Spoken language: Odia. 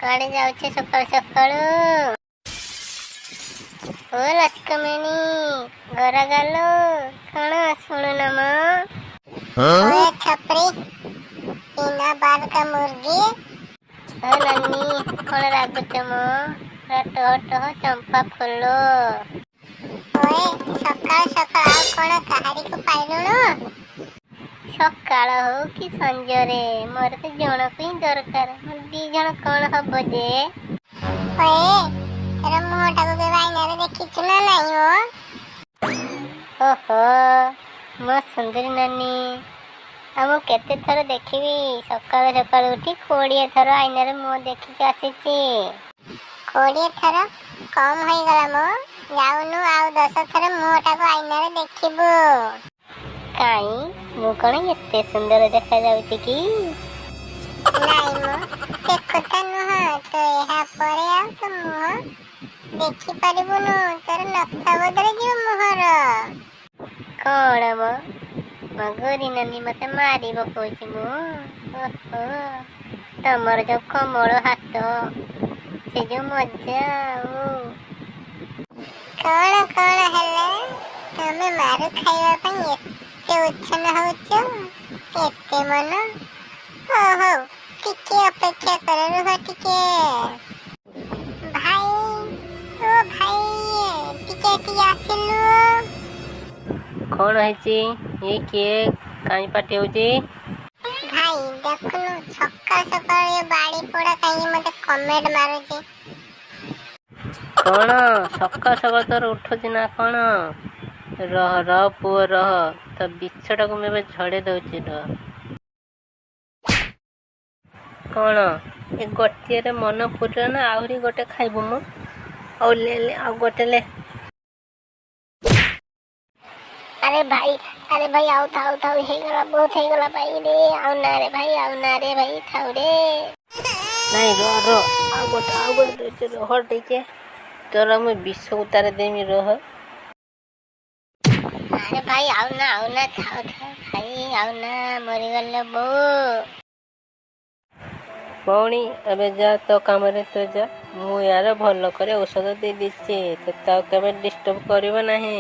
କୁଆଡ଼େ ଯାଉଛେ ସକାଳୁ ସକାଳୁ? ଓ ଲକ୍ଷ୍ମଣୀ ଗୋରା ଗାଲ, କଣ ଶୁଣୁନ ମ? ओए छपरी, बिना बाल का मुर्गी। ଓ ନାନୀ, କଣ ରାଗୁଛ ମ? ପୁରା ଟହ ଟହ ଚମ୍ପା ଫୁଲ। ଓଏ, ସକାଳୁ ସକାଳୁ ଆଉ କଣ କାହାରିକୁ ପାଇଲୁଣୁ? ସକାଳ ହଉ କି ସଞ୍ଜରେ, ମୋର ତ ଜଣକୁ ହିଁ ଦରକାର। ମୋର ଦି ଜଣ କଣ ହବ ଯେ? ଓଏ, ତୋର ମୁହଁଟାକୁ କେବେ ଆଇନାରେ ଦେଖିଛୁ ନା ନାଇଁ ମୋ? ଓହୋ ମୋ ସୁନ୍ଦରୀ ନାନୀ, ଆଉ ମୁଁ କେତେ ଥର ଦେଖିବି? ସକାଳୁ ସକାଳୁ ଉଠି 20 ଥର ଆଇନାରେ ମୁହଁ ଦେଖିକି ଆସିଛି। 20 ଥର କମ ହେଇଗଲା ମ। ଯାଉନୁ, ଆଉ 10 ଥର ମୁହଁଟାକୁ ଆଇନାରେ ଦେଖିବୁ। କାଇଁ, ମୁଁ କଣ ଏତେ ସୁନ୍ଦର ଦେଖାଯାଉଛି କି? ନାଇଁ ମ, ସେ କଥା ନୁହଁ। ତୁ ଏହା ପରେ ଆଉ ତୋ ମୁହଁ ଦେଖିପାରିବୁନୁ। ତୋର ନକ୍ସା ବଦଳିଯିବ ମୁହଁର। କଣ ମ, ମୋ ଗୋରି ନାନୀ ମତେ ମାରି ପକଉଛି ମୁଁ। ଓହୋ, ତମର ଯୋଉ କୋମଳ ହାତ, ସେ ଯୋଉ ମଜା ଆଉ କଣ କଣ ହେଲା? ତମେ ମାରୁ ଖାଇବା ପାଇଁ ଏତେ ଉଚ୍ଛନ୍ନ ହଉଛ, ଏତେ ମନ? ହଉ ହଉ, ଟିକେ ଅପେକ୍ଷା କର, ରୁହ ଟିକେ। ଭାଇ, ଓ ଭାଇ, ଟିକେ ଟିକେ ଆସିଲୁ। କଣ ହେଇଛି? ଇଏ କିଏ? କାଇଁ ପାଟି ହଉଛି? ଭାଇ, ଦେଖୁନୁ, ସକାଳୁ ସକାଳୁ ଏ ବାଡ଼ି ପୋଡ଼ା କାହିଁକି ମତେ କମେଣ୍ଟ ମାରୁଛି। କଣ ସକାଳୁ ସକାଳୁ ତୋର ଉଠୁଛି ନା କଣ? ରହ ରହ ପୁଅ ରହ, ତୋ ବିଷଟାକୁ ମୁଁ ଏବେ ଝଡ଼େଇ ଦଉଛି, ରହ। କଣ ଏ ଗୋଟିଏରେ ମନ ପୁରିଲା ନା ଆହୁରି ଗୋଟେ ଖାଇବୁ ମୁଁ? ଆଉ ଲେ ଲେ, ଆଉ ଗୋଟେ ଲେ। ଆରେ ଭାଇ, ଆରେ ଭାଇ, ଆଉ ଥାଉ ଥାଉ, ହେଇଗଲା, ବହୁତ ହେଇଗଲା ଭାଇ ରେ। ଆଉ ନା ରେ ଭାଇ, ଆଉ ନା ରେ ଭାଇ, ଥାଉ ରେ। ନାଇଁ, ରହ ରହ, ଆଉ ଗୋଟେ, ଆଉ ଗୋଟେ ଦଉଛି, ରହ ଟିକେ। ତୋର ମୁଁ ବିଷ ଉତାରେ ଦେମି, ରହ। ଆରେ ଭାଇ, ଆଉ ନା, ଆଉ ନା, ଥାଉ ଥାଉ ଭାଇ, ଆଉ ନା, ମରିଗଲେ ବୋଉ। ଭଉଣୀ, ଏବେ ଯା, ତୋ କାମରେ ତୁ ଯା। ମୁଁ ୟାର ଭଲ କରି ଔଷଧ ଦେଇ ଦେଇଛି। ତୋତେ ଆଉ କେବେ ଡିଷ୍ଟର୍ବ କରିବ ନାହିଁ।